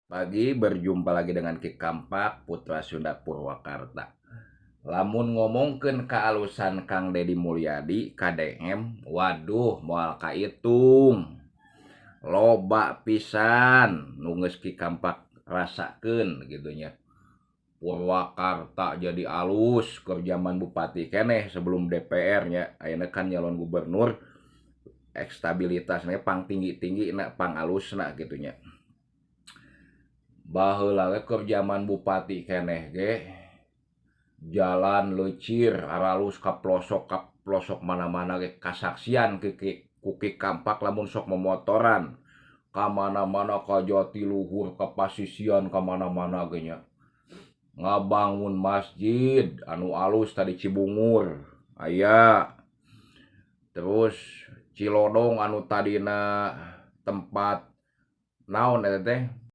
Pagi, berjumpa lagi dengan Ki Kampak, Putra Sunda Purwakarta. Lamun ngomongkeun kaalusan Kang Dedi Mulyadi KDM, waduh, moal kaitung. Loba pisan nu geus Ki Kampak rasakeun gitu nya. Purwakarta jadi alus keur zaman bupati keneh sebelum DPR nya. Ayeuna kan nyalon gubernur, elektabilitasna pang tinggi-tinggi na, pang alusna gitu nya. Baheula ge keur zaman bupati keneh ge jalan leucir, aralus ka pelosok mana-mana ge kasaksian ku Ki Kampak lamun sok momotoran ka mana-mana, ka Jatiluhur, ka Pasisian, ka mana-mana ge nya. Ngabangun masjid anu alus tadi Cibungur aya, terus Cilodong anu tadina tempat naon eta teh.